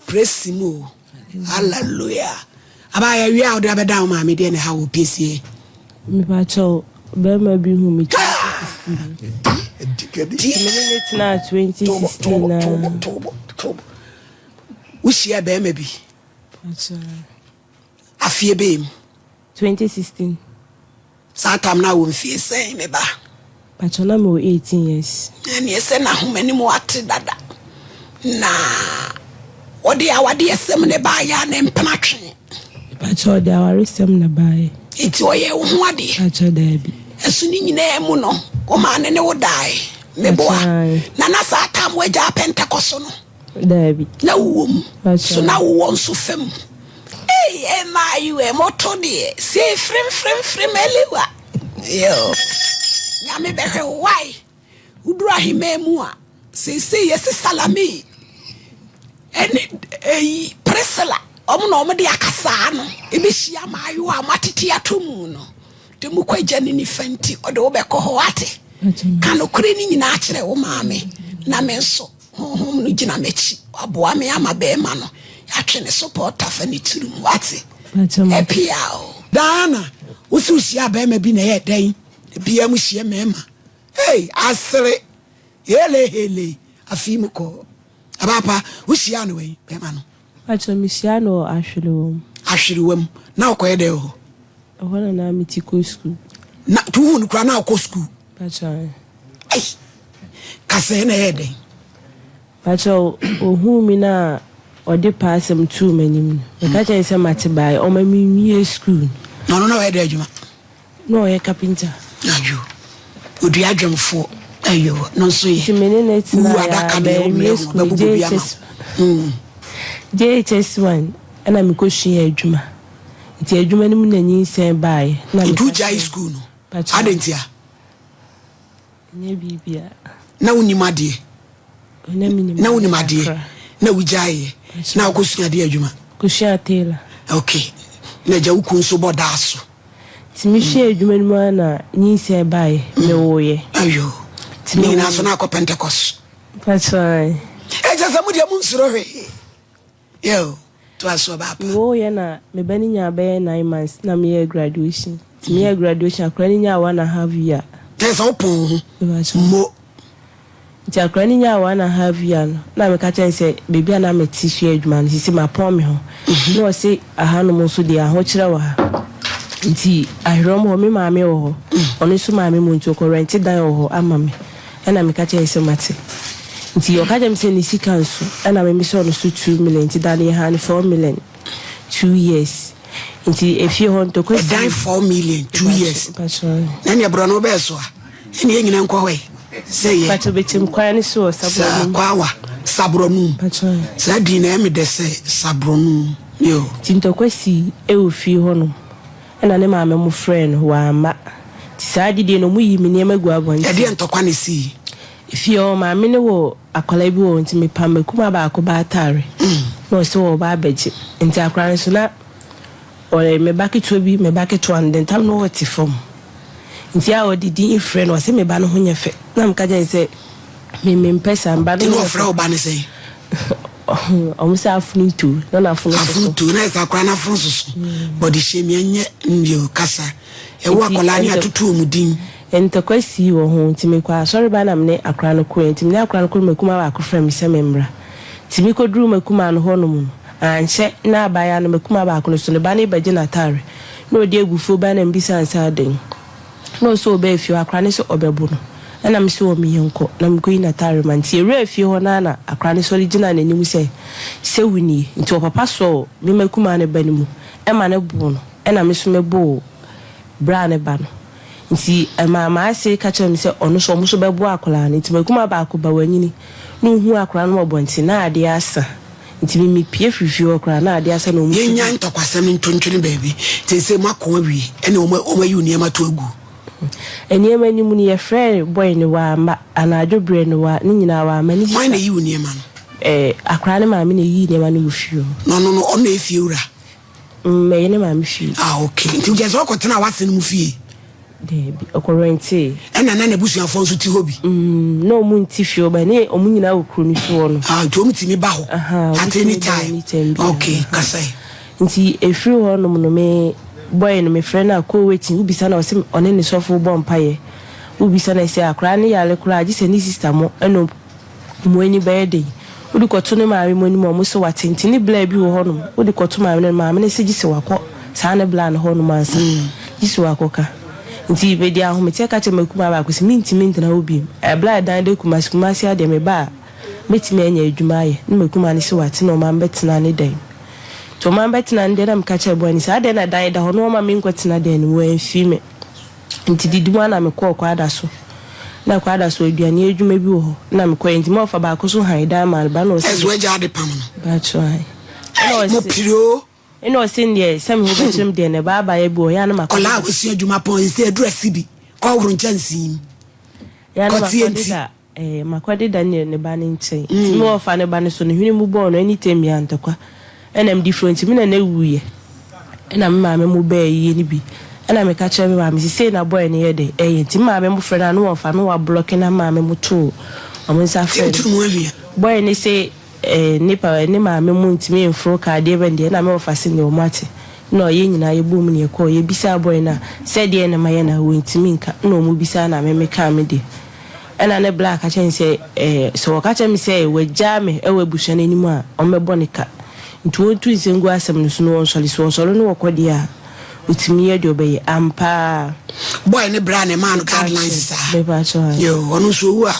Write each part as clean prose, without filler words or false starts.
Praise mu o. Hallelujah. Abaayewa wie a wode abɛda wo maame deɛ na ɛha wo piesie. Mepakyɛw, bɛrima bi hu me 2016. Nti me ne no tenaa 2016 na. Wohyia bɛrima bi. Afie bɛɛ mu. 2016. Saa tam no a wɔ mfie sɛn me ba? Pakyɛ na mewɔ 18 years. Ɛneɛ sɛ n'ahoma no mu ate dada na ɔde awadeɛsɛm na ɛbaeɛ a ne mpena twe. Pakyɛ ɔde awaresɛm na ɛbaeɛ. Nti ɔyɛɛ wo ho adeɛ? Pakyɛ daabi. Ɛso ne nyinaa mu no womaa ne ne wo dae? Meboa. Na na saa tam wagyaa Pentecost no? Daabi. Na wowɔ mu? So na wowɔ nso fam? Ei, mmaayewa, moto deɛ, sei firimfirimfirim aliwa. Yo, Nyame bɛhwɛ wo, wai? Woduru ahemman mu a, seesei yɛse Salame ɛne eyi Priscilla, wɔn na wɔn de akasaa no ebehyia mmaayewa a moatete ato mu no. De mo kɔ agya ne nifa nti, ɔde wo bɛkɔ hɔ, wate? Ka nokorɛ no nyinaa kyerɛ wo maame, na me nso. Honhom no gyina m'akyi, waboa me ama bɛɛma no yɛatwe ne so pɔɔta fa ne tirim, wate? Ɛpia o. Daa na wo se wo hyiaa bɛɛma bi na ɛyɛɛ dɛn? Bia mu hyia mɛɛma hey asere hele hele afei mu kɔ abaapa wo hyiaa no wɛn bɛɛma no? Pakyɛ me hyiaa no wɔ ahwerewa mu. Ahwerewa mu na ɔkɔyɛ dɛn wɔ hɔ? Ɛhɔ na na me ti kɔ sukuu. Na to hu no koraa na ɔkɔ sukuu? Pakyɛ. Ei kasɛɛ na ɛyɛɛ dɛn? Pakyɛ ohuu me na ɔde paasɛm too m'anim no meka kyerɛ no sɛ mate baeɛ ɔma me nwie sukuu no. Na ɔno na ɔyɛ dɛn adwuma? Na ɔyɛ kapinta. Ayo odua dwomfoɔ ayo no nso yɛ. Nti me ne no Wu tenaeɛ adaka a deɛ wo manwie mmerɛ ho sukuu bɛbobɔ bi ama JHS wo. Mm. JHS 1 ɛna mekɔsuaa adwuma nti adwuma no mu na nyinsɛn baeɛ na Nti meka wogyae kyerɛɛ sukuu no? Pakyɛ. Adɛn ntia? Ɛnyɛ biribia. Na wonim adeɛ? Na menim Na wonim adeɛ adeɛ? kakra. Na wogyaeɛ? Na wokɔsua adeɛ adwuma? Kɔsua tailor. Ok. Na agya wo kunu nso bɔ daa so? Nti mesua adwuma no mu ara na nyinsɛn baeɛ, mewoeɛ. Ayo. Nti Ne nyinaa mewoeɛ. so na akɔ Pentecost? Mpakyɛ. Ɛkyɛ sɛ mo deɛ monsuro hwee. Yo, toa so ɔbaa pa. Mewooeɛ na me ba no nyaa bɛyɛ 9 months na meyɛɛ graduation. Nti meyɛɛ graduation akwadaa no nyaa 1½ year. Kyerɛ sɛ wopɔn wo ho Mepakyɛw. mo. Nti akwadaa no nyaa 1½ year no na meka kyerɛ no sɛ baabi a na mete sua adwuma no sisi mapɔn me ho. Na ɔse ahanom nso deɛ ahokyerɛ wɔ ha. Nti Ahwerɛm hɔ me maame wɔ hɔ. Ɔno nso maame mu nti ɔkɔ rɛnte dan wɔ hɔ ama me. Ɛna meka kyerɛɛ no sɛ mate. Nti ɔka kyerɛɛ me sɛ ne sika nso ɛna me mesɔɔ no so 2 million nti da no yɛhaa no 4 million 2 years nti efie hɔ ntɔkwa sii. Ɛdan 4 million 2 years Mpakyɛ. Na ɛneɛ borɔno bɛɛ so a ɛne yɛn nyina nkɔ hɔ yi sɛ yɛ. Mpakyɛ bɛkyɛm kwan no so wɔ Saa Saborɔnum. Kwawa Saborɔnum. Mpakyɛ. Saa din no ɛyɛ me dɛ sɛ Saborɔnum yo. Nti ntɔkwa sii ɛwɔ fie hɔ nom ɛna ne maame mo frɛɛ no wamma nti saa adedie no ɔmo yii me nneɛma guu abɔnten. Ɛdeɛn ntɔkwa na ɛsii? Efie hɔ maame no wɔ akwadaa bi wɔ hɔ nti mepam m'akumaa baako ba ataare na ɔse ɔreba abɛgye nti akwadaa no nso na ɔyɛ me ba ketewa bi me ba ketewa no de ntam na ɔte fam nti a ɔde din frɛ no ɔse me ba no ho nyɛ fɛ na meka kyerɛ no sɛ me mempɛ saa me ba no Nti ho na nyɛ ɔfrɛ fɛ. wo ba no sɛn? Ɔmo sɛ afono ntuo na n'afono soso. Afono tuo na ɛsɛ akwadaa no afono soso body shame ɛnyɛ ndio kasa ɛwɔ akwadaa ne atoto ɔmo din. Ntɔkwa sii wɔ ho nti mekɔɔ asɔreba na mene akwadaa no kɔeɛ nti mene akwadaa no kɔɔ no m'akumaa baako frɛɛ me sɛ memmra nti mekɔduruu m'akumaa no hɔ nom no ankyɛ na abaayewa no m'akumaa baako no so ne ba no rebɛgye n'ataare na ɔde abufuo bae na mebisaa no sɛ adɛn na ɔse ɔbaa fie hɔ akwadaa no se ɔbɛbo no ɛna mese wɔ me yɛnkɔ na mekɔyi n'ataare ma nti yɛwuraa fie hɔ no ara na akwadaa no sɔre gyinaa n'anim sɛ sɛ wo nie nti ɔpapa sɔɔ me m'akumaa no ba no mu ma no boo no ɛna me nso meboo braa no ba no Nti ɛmaa m'ase ka kyerɛɛ me sɛ ɔno nso ɔmo nso bɛboa akwadaa no. Nti m'akumaa baako ba wanyini na ohuu akwadaa no wɔ abɔnten na adeɛ asa. Nti me mepue firi fie hɔ koraa na adeɛ asa na ɔmo su Yɛnnya gu. ntɔkwasɛm no nto ntwene baabi. Seesei moako awie ɛne wɔn wɔn ayi wo nneɛma to agu. Nneɛma no mu no yɛfrɛɛ boy no wamma, anadwo berɛ no wa ne nyinaa wamma. Ne Hwan na sista. ɛyi wo nneɛma no? Ɛɛ akwadaa no maame na ɛyii nneɛma no wɔ fie hɔ. Na ɔno no ɔno na ɛyɛ fie wura? Mm, ɛyɛ ne maame fie. Ah okay, nti kyerɛ sɛ ɔkɔtenaa w'ase no mu fie? Daabi, ɔkɔ rɛntee. Ɛna na n'abusuafoɔ nso te hɔ bi? Mm, na ɔmo nte fie hɔ, but ne ɔmo nyinaa wɔ kuro no so hɔ no. Ah, nti ɔmo tumi ba hɔ Aha, ɔmo at tumi any ba time. anytime biara. Okay, kasa yi. Nti efiri hɔ nom no me boy no mefrɛ no a kɔ waiting, wobisa no a ɔse ɔne ne sɔfo bɔ mpaeɛ. Wobisa no a sɛ akwadaa no yare koraa a gye sɛ ne sister mo ɛna Mo ani bɛyɛ den. Wode kɔto ne maame mo anim a, ɔmo se wate. Nti ne bla bi wɔ hɔ nom, wode kɔto maame no, maame no se gyese wakɔ saa ne bla no hɔ nom ansa. Gyese wakɔka. Nti mede ahometeɛ ka kyerɛɛ m'akumaa baako se mentumi ntena hɔ biom. Ɛbla a ɛdan da Kumasi, Kumasi ha deɛ meba a, mɛtumi anya adwuma ayɛ. Ne m'akumaa no se wate na ɔma mebɛtenaa ne dan mu. Nti ɔma mebɛtenaa ne dan na meka kyerɛɛ boy no se adɛn na dan da hɔ na wɔma menkɔtena dan no mu, wamfii me. Ntsi didi mu a na mekɔɔ Kwadaso. Nna Kwadaso eduane edwuma bi wɔ hɔ na mekɔe ntsi ma ɔfa baako so han dan maa no ba na ɔse. Ɛso agya ade pam no. Mpakyɛw ae. Ɛna Ei mo ɔse. pere oo. Ɛna ɔse ndeɛ sɛ me ho bɛkyere me deɛ na ɛbaa abayewa bi wɔ hɔ yɛ a na makɔ Kɔlaa a deda. wasua adwuma pɔn sesei aduru asibi kɔhoro nkyɛnsee mu. Yɛ a na Kɔteɛ makɔ nti. deda. Eh, makɔdeda ne ne ba no nkyɛn. Nti me wɔfa ne ba no so no, hwene mu bɔɔ no, anytime biara ntɔkwa ɛna mede firi hɔ. Nti me nana wuiɛ, ɛna me maame mo bɛɛ ayie no bi. Ɛna meka kyerɛɛ me maame sɛ sei na boy no yɛ dɛn ɛyɛ. Nti me maame mo frɛ no a na wɔmfa, na wablɔke na me maame mo too wɔn nsa Nti frɛɛ no. wotiri mu ahwia. Boy no se eh, ne pa ne maame mo ntumi mforo kaa deɛ bɛn deɛ, ɛna me wɔfa se neɛ wɔn ate. Ɛna yɛn nyinaa yɛbɔɔ mu na yɛkɔɔ, yɛbisaa boy no a sɛ deɛn na mayɛ no a wɔntumi nka. Ɛna wɔn bisaa na me mekaa me deɛ. Ɛnna ne bra ka kyerɛɛ no sɛ, Sɛ wɔka kyerɛ me sɛ wɔagyaa me wɔ abusua no anim a, wɔbɛbɔ ne ka. Nti wɔntu nsa ngu asɛm no so na wɔnsɔre. Sɛ wɔsɔre na wɔkɔ deɛ a, ɔtumi yɛ deɛ ɔbɛyɛ. Ampa ara. Boy ne bra na ɛmaa no guidelines saa. Mepakyɛw, ae. Yoo, ɔno nso owu a,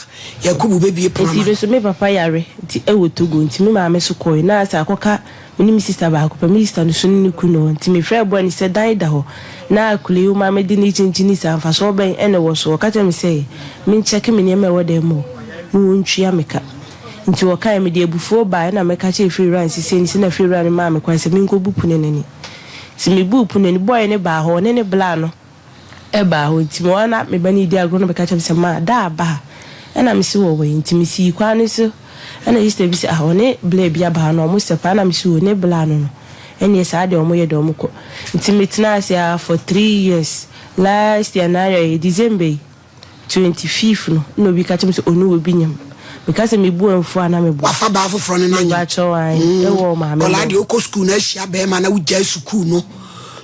Yakubu bɛbue pono Nti ama me no. nso me papa yare nti ɛwɔ Togo nti me maame nso kɔe na asɛ akɔka Me ne me sista baako pɛ, me sista no so ne ne kunu wɔ hɔ nti mefrɛɛ boy no sɛ dan da hɔ na akwadaa yi wo maame de no rekyinkyini saa mfasoɔ bɛn na ɛwɔ so? Ɔka kyerɛɛ me sɛ menkyɛke me nneɛma a ɛwɔ dan mu hɔ na wɔntua me ka. Nti ɔkaeɛ mede abufuo baeɛ na meka kyerɛɛ fiewura no sɛ sei ne sei na fiewura no maa me kwan sɛ menkɔbu pono no ani. Nti mebuu pono no ani, boy no baa hɔ ɔne ne bla no baa hɔ nti mewɔ hɔ na me ba no redi agorɔ na ɔbɛka kyerɛ me sɛ ma da aba ha ɛna mese wɔ wɔ he nti mesii kwan no so ɛna sister bi sɛ ah ɔne bla bi aba ha na ɔmo sɛ paa ɛna mese o ne bla no no ɛneɛ saa deɛ ɔmo yɛ deɛ ɔmo kɔ nti metenaa ase aa for 3 years. Last year na ayɛ December yi 25th no na obi ka kyerɛ me sɛ ɔne obi nyam. Meka sɛ mebu amfu a na meboa. Wafa baa foforɔ ne no anyem. Mepakyɛw ae ɛwɔ ɔmaame Kɔlaa hɔ. deɛ wokɔ sukuu na ahyia bɛɛma na wogyae sukuu no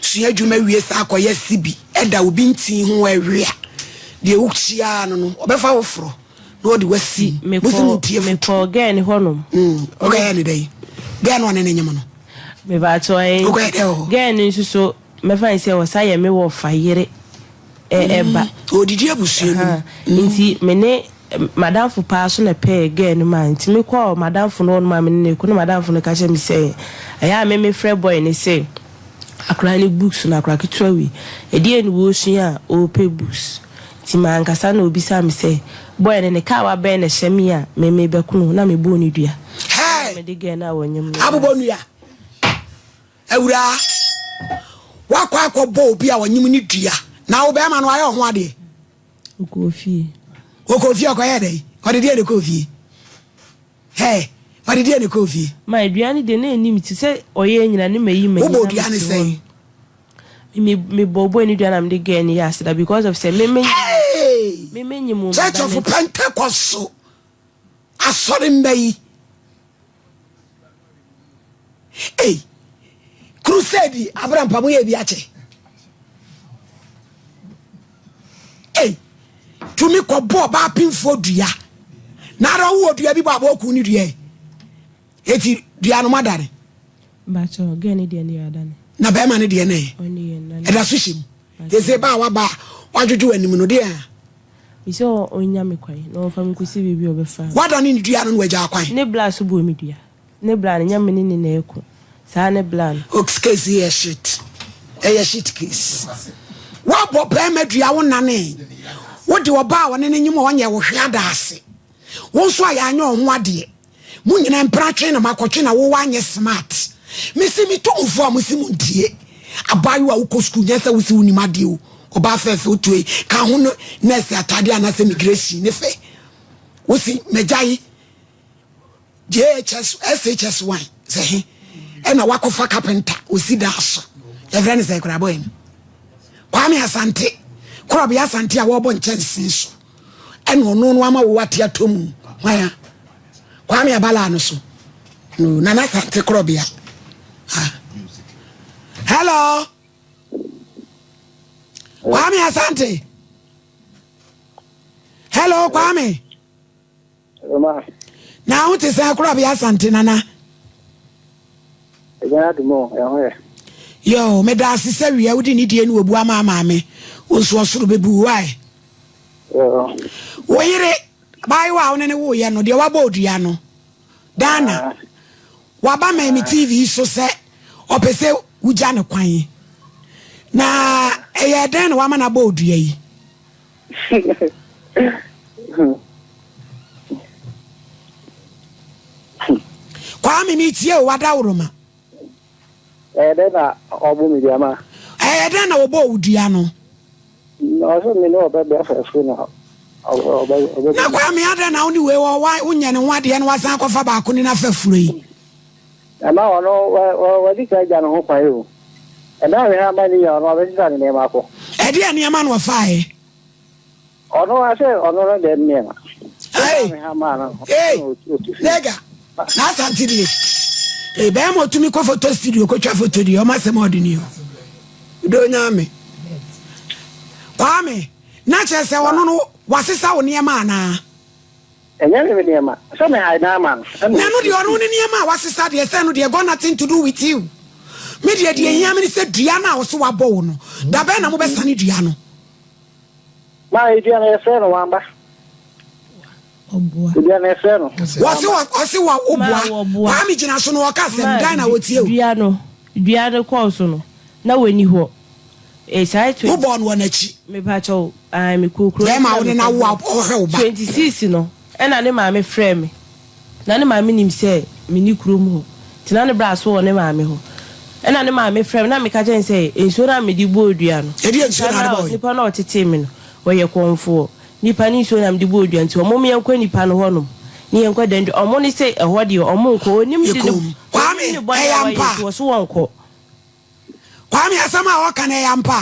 sua adwuma wie saa kɔyɛ sibi ɛda obi ntin ho ɛwe a deɛ wohyiaa no no ɔbɛfa foforɔ na ɔde wasi Nti mo se mekɔɔ mo ntie fotuo. mekɔɔ girl no hɔ nom. Wokɔyɛ ne dɛn? Girl no ɔne ne nyem no. Mepakyɛw ae Wokɔyɛ dɛn wɔ hɔ? Girl no nso so mɛfa no sɛ ɔsa yɛ me wɔfa yere. Ɛba. Ɔdidi abusua no mu. Nti me ne madamfo paa so na ɛpɛɛ girl no maa nti me kɔɔ madamfo no hɔ nom a me ne no rekɔ na madamfo no ka kyerɛ me sɛ ɛyɛ a me me frɛ boy no sɛ akwadaa no books no akwadaa ketewa wei ɛdeɛn na ɔresua a ɔrepɛ books nti mankasa na ɔbisaa me sɛ boy no ne car wa bɛn na ɛhyɛ me a me me bɛko no na me bɔɔ no dua Hey! na mede girl no a wɔnyem no Abobɔ nua. Awuraa, woakɔ akɔbɔ obi a ɔnyem ne dua, na wo bɛrima no wayɛ ɔho adeɛ. Ɔkɔɔ fie. Ɔkɔɔ fie ɔkɔyɛɛ dɛn? Ɔde deɛ na ɛkɔɔ fie. Hɛ, ɔde deɛ na ɛkɔɔ fie. Ma dua no deɛ na ɛnim ti sɛ ɔyɛ nyina ne mayi m'ani Wobɔ na dua ne mete hɔ sɛn? no. Me mebɔ boy no dua na mede girl no yɛ aseda because of sɛ me me Hey! me menyim wo Church maba of n'akyi. Pentecost so asɔre mma yi. Ei, crusade abrampa mo yɛ bi akyɛ. Ei, tumi kɔ bɔ ɔbaa pimfoɔ dua. Na ara wowɔ dua bi bɔ abɔ ku ne dua yi. Eti dua no madane. Bakyɛ gɛ ne deɛ ne yɛ adane. Na bɛrima ne deɛ ne ɛda so hyɛ mu. Ɛsɛ ba a waba a wadwodwo w'anim no deɛ a. Mesɛ ɔnya me kwan na ɔmfa me nkɔsi baabi a ɔbɛfa me. Wadane ne dua no na wagyaa kwan. Ne bla so bɔɔ me dua. Ne bla no, nyɛ me ne ne na ɛko. Saa ne bla no. Ox case yi yɛ shit. Ɛyɛ shit case. Woabɔ barima dua wo nanee. Wode ɔbaa a ɔne no nyem a ɔnyɛ wo hwee ada ase. Wo nso a yɛanyɛ wo ho adeɛ. Mo nyinaa mpena twe na moakɔtwe na wo woanyɛ smart. Mese metu mo fo a mose montie. Abaayewa a wokɔ sukuu nyɛ sɛ wose wonim adeɛ o. Ɔbaa fɛɛfɛ wotu ei ka ho no nurse ataadeɛ anaasɛ migration ne fɛ. Wose magyae JHS SHS 1 sɛ he ɛna wakɔfa carpenter osi daa so. Yɛfrɛ no sɛ koraa boy no. Kwame Asante. Korɔbea Asante a wɔrebɔ nkyɛnsee so ɛna ɔno no ama wo ate atɔ mu. Hwan a? Kwame Abalaa no so. No, Nana Asante Korɔbea. Ah. Hello. Kwame Asante. Hello Kwame. Na ho te sɛ Korɔbea Asante Nana. Yo, meda ase sɛ wia wode ne die ne obu ama maame. Wo nso ɔsoro bɛbu wo ae. Wo yere abaayewa a wo ne ne woyɛ no deɛ wabɔ odua no Dana waba ma me TV so sɛ ɔpɛ sɛ wogya ne kwan na ɛyɛ dɛn na wama no abɔ odua yi? Kwame metie o wadaworoma. Ɛyɛ dɛn na ɔbɔ me dua ma? Ɛyɛ dɛn na wɔbɔɔ wo dua no? Na ɔsɛ me ne ɔbɛ bɛ fɛfo na ɔbɛ ɔbɛ. Na Kwame adɛn na wo ne wei wɔ wa wonyɛ ne ho adeɛ na wasan akɔfa baako ne no afa furo yi? Ɛma ɔno wɔ wadi kan agya ne ho kwan o. Ɛna ahwɛ ama ne nya ɔno ɔbɛsesa ne nneɛma akɔ. Ɛdeɛ nneɛma na ɔfaeɛ? Ɔno asɛ ɔno no dɛm nneɛma. Hey, hey, nega, na asante die. Hey, bɛrima otumi kɔ photo studio kɔtwa photo deɛ ɔma asɛm ɔde ni o. Do nyame. Kwame, na kyerɛ sɛ ɔno no wasesa wo nneɛma anaa? Ɛnyɛ me nneɛma. Sɛ me hae na ama no. Na ɛno deɛ ɔno ne nneɛma a wasesa deɛ sɛ no deɛ got nothing to do with you. Me deɛ deɛ hia me ne sɛ dua no a ɔso wabɔ wo no, da bɛn na mobɛsane dua no? Ma edua no yɛfrɛ no wamba. Edua no yɛfrɛ no. Wɔse ɔse wa woboa. Kwame gyina so no ɔka asɛm dan na wɔtie o. Dua no dua no kɔɔ so no na wɔni hɔ. E saa Wobɔɔ no wɔ n'akyi. Mepakyɛw ae mekɔɔ kuro no Bɛɛma so na wo ne no awo a ɔhwɛ wo ba. 26 no ɛna ne maame frɛɛ me. Na ne maame nim sɛ menni kurom hɔ, nti na ne bra so wɔ ne maame hɔ. Ɛnna ne maame frɛɛ me na meka kyerɛɛ no sɛ, Nsuo no a mede bɔɔ dua no, Ɛdeɛn nsuo na wode bɔeɛ? nipa no a ɔtetee me no, ɔyɛ kɔmfoɔ. Nipa no nsuo na mede bɔɔ dua nti wɔn yɛnkɔ nipa no hɔnom na yɛnkɔ dan dua. Wɔn ne sɛ ɛhɔ deɛ wɔn nkɔ. Ɔnim de ne, Yɛkɔm. Kwame, ɔnim ne bɔne ɛyɛ a wayɛ ampa? nti wɔse wɔnkɔ. Kwame, asɛm a ɔka no ɛyɛ ampa?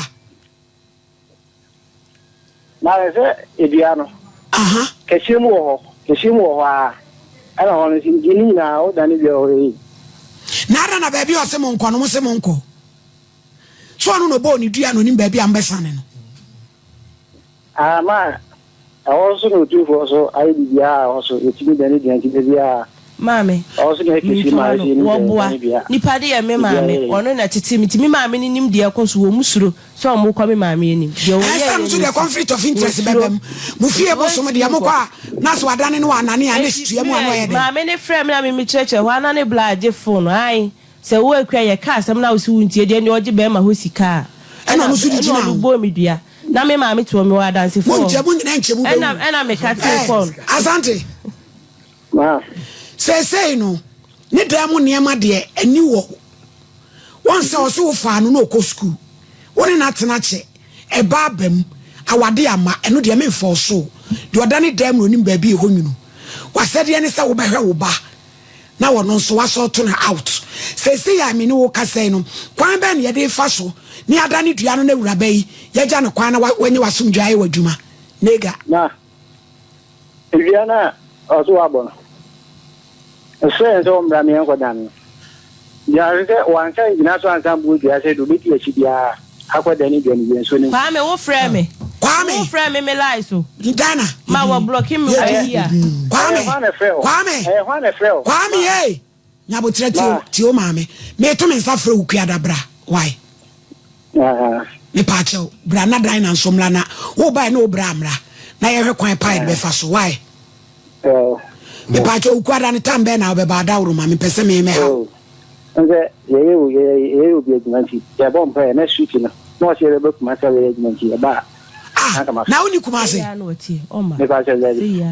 Na ayɛ sɛ dua no, kɛseɛ mu wɔ hɔ, kɛseɛ mu wɔ hɔ ara, ɛna hɔ no nso, nti ne nyinaa wodane dua wɔ hɔ yi. Na adɛn na baabi a ɔse monkɔ no, mose monkɔ? So ɔno na ɔbɔɔ ne dua na ɔnim baabi a mobɛsane no? Ama Ɛhɔ nso na Otumfoɔ nso ayɛ biribiara a ɛhɔ so yɛtumi dane dua nti baabiara Maame, ɛhɔ nso na ɛyɛ kɛseɛ ma mentua ɛsɛ no, yɛnim sɛ wɔboa. yɛdane dua Nipa de yɛ me biribiara maame, yɛ yie. ɔno na ɛtetee me nti me maame no nim deɛ ɛkɔ so, wɔn suro sɛ wɔn kɔ me maame anim, deɛ Ɛsɛ wɔyɛeɛ no no nso deɛ nti, conflict of interest wɔsuro, bɛba mu. Mo fie nti bosom wɔntumi deɛ mokɔ nkɔ. a na sɛ wadane no wanane a na Enti tua mu a na ɔyɛ me dɛn? maame no frɛɛ me na me mekyerɛkyerɛ hɔ ara na ne bla agye phone no, ae. Sɛ wo akua yɛ ka asɛm na wo se wo ntie deɛ ɛnneɛ ɔgye bɛɛma hɔ sika a Ɛna ɔno nso de ɛna gyina ɔno ho. bɔɔ me dua na me maame te hɔ mewɔ adansefoɔ Mo wɔ nkyɛ hɔ mo nyinaa nkyɛ mo ɛna bɛwu. ɛna me ka tee Ɛɛ kɔɔ no. Asante. Ma. Seesei no ne dan mu nneɛma deɛ ani wɔ wɔn sɛ ɔse wo faa no na ɔkɔ sukuu wo ne no atena kyɛ ɛba aba mu awade ama ɛno deɛ memfɔɔso wo deɛ ɔda ne dan mu na ɔnim baabi ɛhɔ nwunu w'asɛdeɛ ne sɛ wobɛhwɛ wo ba na ɔno nso wasɔɔto no out. Seesei a me ne wo rekasa yi no, kwan bɛn na yɛde refa so na yɛadane dua no na awuraba yi, yɛagya no kwan na wanya w'asomdwoe ayɛ w'adwuma? Nega. Na dua no a ɔse wabɔ no, mesrɛɛ no sɛ ɔmmra me yɛnkɔdan no. Gyina so sɛ wansan ngyina so ansan bɔ dua sɛ deɛ ɔbɛdi akyi biara akɔdane dua no bio nso ne. Kwame wo frɛ me. Kwame. Wo frɛ me me line so. Ghana. Ma wɔ blocking me wɔ yi a. Kwame. Kwame. Ɛyɛ hwan na ɛfrɛ wo? Kwame ee. Nyabotrɛ tie o tie o maame. Meto me nsa frɛ wo kuada bra. Why? Mepaakyɛw bra na dan na nso mmra na wo bae na wo bra mmra na yɛhwɛ kwan pa yɛde bɛfa so. Why? Mepaakyɛw wo kuada no tam bɛn na wobɛba adaworo ma mepɛ sɛ me mɛha wo. Nsɛ yɛyɛ o yɛyɛ obi adwuma nti yɛbɔ mpaeɛ na suit no na ɔsɛ yɛbɛba Kumasi abɛyɛ adwuma nti yɛba a Ah, na wonni Kumasi?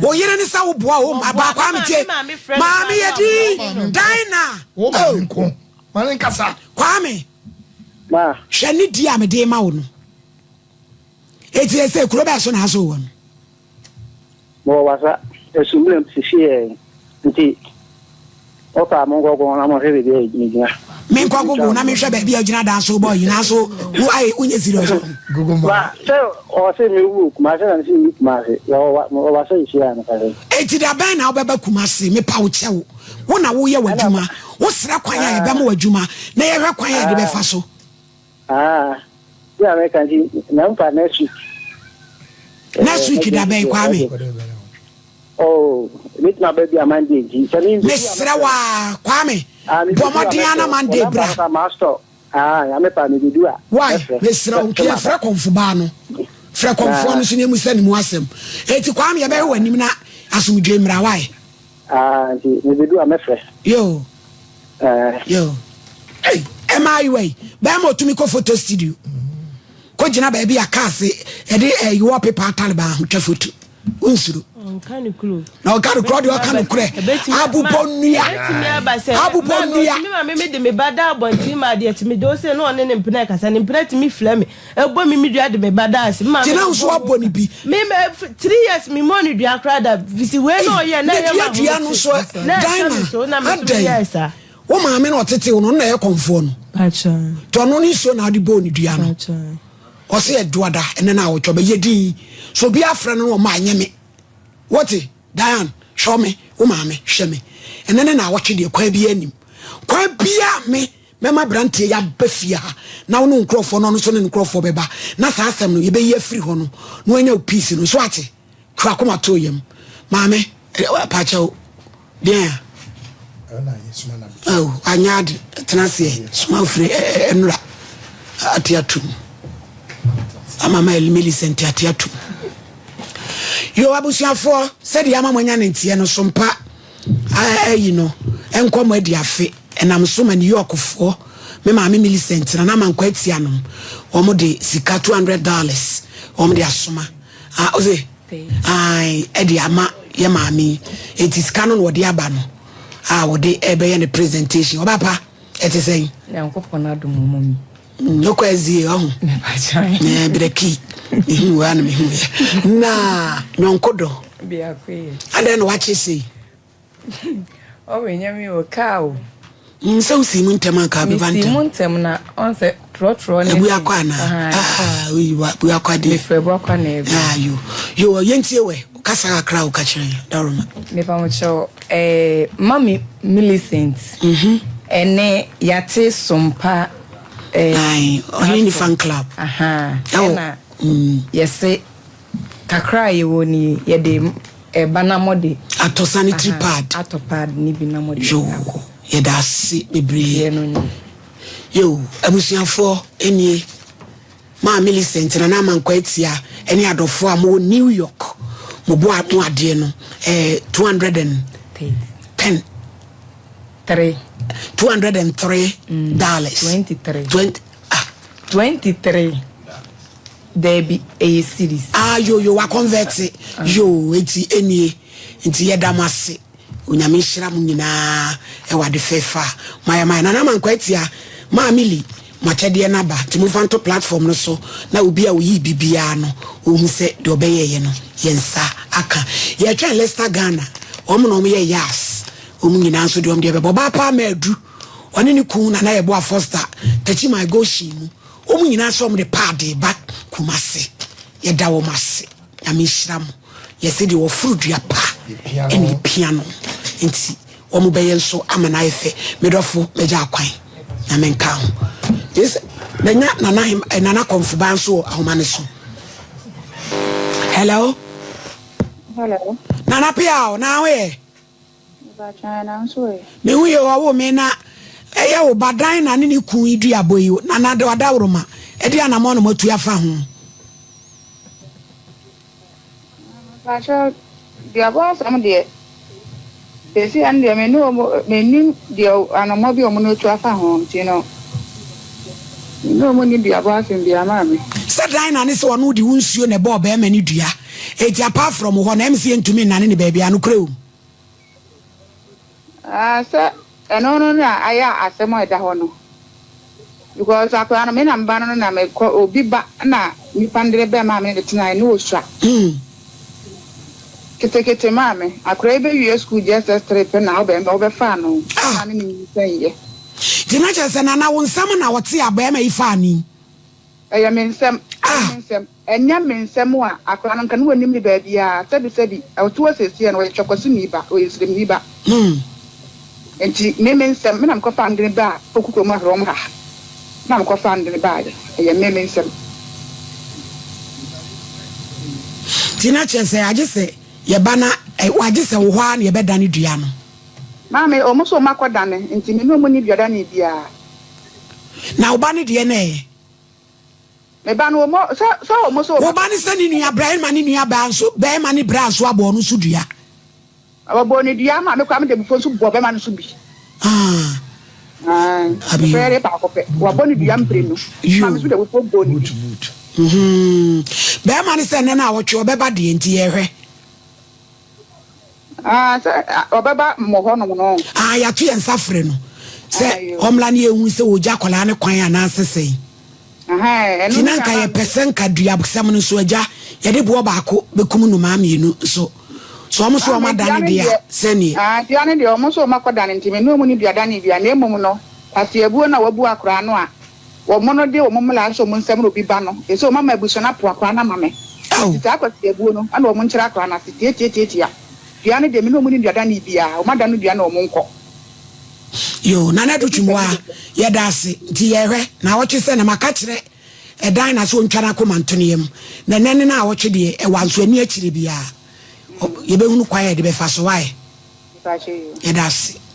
Wo yere ne sɛ woboa wo mma ba Kwame tie. Maame yɛ din Dinah. Wo maame nko. Ma ne nkasa. Kwame. Ma. Hwɛ ne di a mede ma wo no. Eti ɛsɛ kuro bɛɛ so na aso wɔ no. Mewɔ wasa Asumbiram sisiɛ nti ɔpa a monkɔko na monhwɛ baabi a megyina. Menkɔ Google na menhwɛ baabi a wogyina dan so bɔ yi nanso wo ayɛ wonyɛ serious o. Google ma. Ma sɛ ɔsɛ me wu Kumase na mese menni Kumase. Wɔwa sɛ nhyia no kasa. Enti da bɛn na wobɛba Kumase? Mepa wo kyɛw. Wo na woyɛ w'adwuma. Wosrɛ kwan a yɛbɛma w'adwuma na yɛhwɛ kwan a yɛde bɛfa so. Ah, bi a mɛka nti na mpa next week. Next week da bɛn Kwame? Oh, ebetumi aba bi a Monday nti. Sɛ me Mesrɛ wo a Kwame, bɔ mmɔden ara na Monday bra. Ah, nyame pa me bedu a. Why? Mesrɛ wo, nka yɛfrɛ kɔmfo baa no. Frɛ kɔmfoɔ no so na emu sɛ ne mu asɛm. Eti Kwame yɛbɛhwɛ w'anim na asomdwoe mmra. Why? Ah, nti mebedu a mɛfrɛ. Yo. Eh. Yo. Hey, mmaayewa yi, bɛrima otumi kɔ photo studio. Kɔ gyina baabi a cars ɛde ɛyi wallpaper atare baa ho twa photo. Wonsuro. Ɔnka no kuro. Na ɔka no korɔ deɛ ɔka no korɛ. Abobɔ nnua. Ebetumi aba sɛ Abobɔ nnua. Maame maame mi de me ba da abɔnten ma adeɛ kye me de ose na ɔne ne mpena ɛkasa ne mpena tumi frɛ me ɛbɔ me me dua de me ba da ase. Me maame Gyina nso abɔ ne bi. Me me 3 years me mɔ ne dua koraa da fiti wei na ɔyɛ na ɛyɛ ma dua dua no nso na ɛhyɛ me so na me so Dinah meyɛɛ adɛn saa. wo maame na ɔtete wo no ɔno na ɛyɛ kɔmfoɔ no Pakyɛ. nti ɔno ne nsuo na ɔde bɔɔ ne dua no Pakyɛ. ɔsɛ ɛduada ɛnɛ na awɔtwɔ bɛyɛ din so obi afrɛ no na ɔma anyɛ me wote Diane hwɛ me wo maame hwɛ me ɛnɛ ne na awɔtwe deɛ kwan biara nim kwan biara me mɛma aberanteɛ yi aba fie ha na wo ne wo nkurɔfoɔ no ɔno nso ne ne nkurɔfoɔ bɛba na saa asɛm no yɛbɛyi afiri hɔ no na wanya wo peace no so ate kura koma to yam maame pakyɛw deɛn a oh, anyɛ ade tena aseɛ soma ofiri ɛnora ate atum ama ma Millicent ate atum yo abusuafoɔ sɛdeɛ ama mo anya ne nteɛ no so mpa ayi no nkɔ mo adi afe ɛnam so ma New Yorkfoɔ me maame Millicent na na mankɔ atia nom wɔn de sika $200 wɔn de asoma ah ɔse ae ɛde ama yɛ maame yi eti sika no na wɔde aba no a wɔde ɛbɛyɛ ne presentation ɔba pa ɛte sɛn. Nyankopɔn adom ɔmɔ mi. Nokɔ azie ɔho. Na brɛki mehu wa na mehu yɛ na nyɔnko dɔ. Biako yɛ. Adɛn na wakye sei. Ɔwɔ nyame o kaa o. Sɛ wosi mu ntɛm anka bɛba ntɛm. Mesi mu ntɛm na ɔn sɛ trɔtrɔ ne. Ebu akɔ ana? Ah, oyi wa bu akɔ adeɛ. Mefrɛ bu akɔ na ebu. Ah, yo. Yo, yɛntie wɛ. Kasa kakra wo ka kyerɛ yɛn. Daroma. Mepa mo kyɛw. Eh, mami Millicent. Mhm. Ɛne yate sompa eh. Ayi, ɔhene ni fan club. Aha. Ɛna yɛse kakra a yɛwɔ ni yɛde ɛba na mɔde. Atɔ sanitary pad. Atɔ pad ni bi na mɔde Yo, akɔ. yɛda ase bebree. Yɛ no ni. Yo, abusuafoɔ nie. Maa Millicent, Nana Amankwa Atia ne adɔfoɔ a mowɔ New York mo boa mo adeɛ no eh, 210 Three. 203 dollars. 23. 20 ah. 23. Daabi, ɛyɛ series. Ah, yo yo wa convert yo eti enie nti yɛda mo ase. Onyame nhyira mo nyinaa ɛwɔ ade fɛfɛ a moayɛ ma yɛn. Nana Amankwa Atia, Maame Lee, mo akyɛdeɛ no aba nti momfa nto platform no so na obi a ɔyii bi biara no ɔhu sɛ deɛ ɔbɛyɛeɛ no yɛn nsa aka. Yɛretwɛn Leicester Ghana, wɔn na wɔyɛ Yas, wɔn nyinaa nso deɛ wɔn deɛ bɛbɔ. Ɔbaa paa Madu, ɔne ne kun Nana Yeboah Foster, Takyi My Goshen mu, wɔn nyinaa nso wɔn de paade ba Kumasi. Yɛda wɔn ase. Nyame nhyira mo. Yɛse deɛ ɔforo dua pa ɛna epia no nti wɔn bɛyɛ nso ama no ayɛ fɛ. Me dɔfo mɛgya akwan. Nyame nka ho. Yes, manya nana hem eh, nana kɔnfoba nso wɔ ahoma no so. Hello. Hello. Nana Pia o, na ho yɛ. Mepakyɛw nanso ɛ. Me ho ye o, ɔwoo me na ɛyɛ wo ba dan na ne ne kun yi duabɔ yi o, Nana de ɔdawuroma ɛde anamɔn na moatu afa ho. Mepakyɛw duabɔ asɛm deɛ seesei ɛno deɛ me ne wɔn mennim deɛ anamɔ bi a wɔn atu afa ho nti no me ne wɔn nni duabɔ asɛm biara maame. Sɛ dan na ne sɛ ɔno de wo nsuo na ɛbɔɔ bɛɛma no dua enti apart from hɔ no ɛm sɛ yɛntumi nnane no baabiara nokorɛ wom. Ah sɛ ɛno no na ayɛ asɛm a ɛda hɔ no because akwadaa no me na me ba no no na mekɔ obi ba na nipa no de bɛn maa me ne tenae ne osua ketekete maa me akwadaa yi bɛwie school JSS 3 pɛ na ɔbɛn ɔbɛfaa no na ne ne nyinsɛn yɛ. Nti na kyerɛ sɛ Nana wo nsam na ɔte a bɛɛma yi faa ni? Ɛyɛ me nsam, ɛyɛ me nsam. Ɛnyɛ me nsam a, akwadaa no nka ne wɔnnim no baabiara. Sɛbi sɛbi, ɔte hɔ seesei no, ɔyɛ Twɔkwasuni ba, ɔyɛ Nsiremni ba. Nti me me nsam, me na mekɔfaa no de no baa Poku kurom Ahorɔm ha. Me na mekɔfaa no de no baeɛ. Ɛyɛ me me nsam. Nti na kyerɛ sɛ agye sɛ yɛba na, agye sɛ wo hɔ ara na yɛbɛdane dua no. Maame, wɔn nso wɔakɔdane, nti me ne wɔn nni duadane biara. Na wo ba no deɛ na ɛyɛ? Me ba no, wɔn, sɛ, sɛ wɔn nso. Wo ba no sɛ ne nua barima ne nua baa nso, barima ne braa nso abɔ ɔno nso dua. Wɔbɔɔ no dua ma me koraa mede abufuo nso bɔɔ barima no nso bi. Ah. Ae, pɛpɛɛrɛ baako pɛ. Wɔabɔ no dua mprenu. Ma me nso de abufuo bɔɔ no bi. Mhm. Barima no sɛ nnɛ no awɔtwe ɔbɛba deɛ nti yɛhwɛ. Ah, sɛ ɔbɛba mo hɔnom no. Ah, yɛato yɛn nsa frɛ no sɛ ɔmmra na yɛnhu sɛ ɔgya akwadaa no kwan anaasɛ sɛn. Nti na nka yɛpɛ sɛ nka duabsɛm no nso agya yɛde boɔ baako bɛkum nnomaa mmienu nso. So wɔn nso wɔn adane deɛ a sɛdeɛ. Ah, dua no deɛ wɔn nso wɔn akɔdane nti me ne wɔn nni duadane biara na mmom no kwaseabuo no a wɔabu akwadaa no a Wɔn no de wɔn mmara ahyɛ wɔn nsam na obi ba no, ɛsɛ sɛ wɔma abusua no apo akwadaa no ama me. Enti saa kwasiabuo no, ɛna wɔn nkyerɛ akwadaa no ase tiatiatiatia. Dua no deɛ, me ne wɔn nni duadane biara, wɔn ada no dua na wɔn nkɔ. Yoo Nana Adu Twumwaa yɛda ase nti yɛhwɛ naawɔtwe sɛ na maka kyerɛ ɛdan na sɛ ɔntwa n'akoma nto ne yam na ɛnɛ ne naawɔtwe deɛ ɛwa nso ani akyire biara yɛbɛhunu kwan a yɛde bɛfa so why yɛda ase.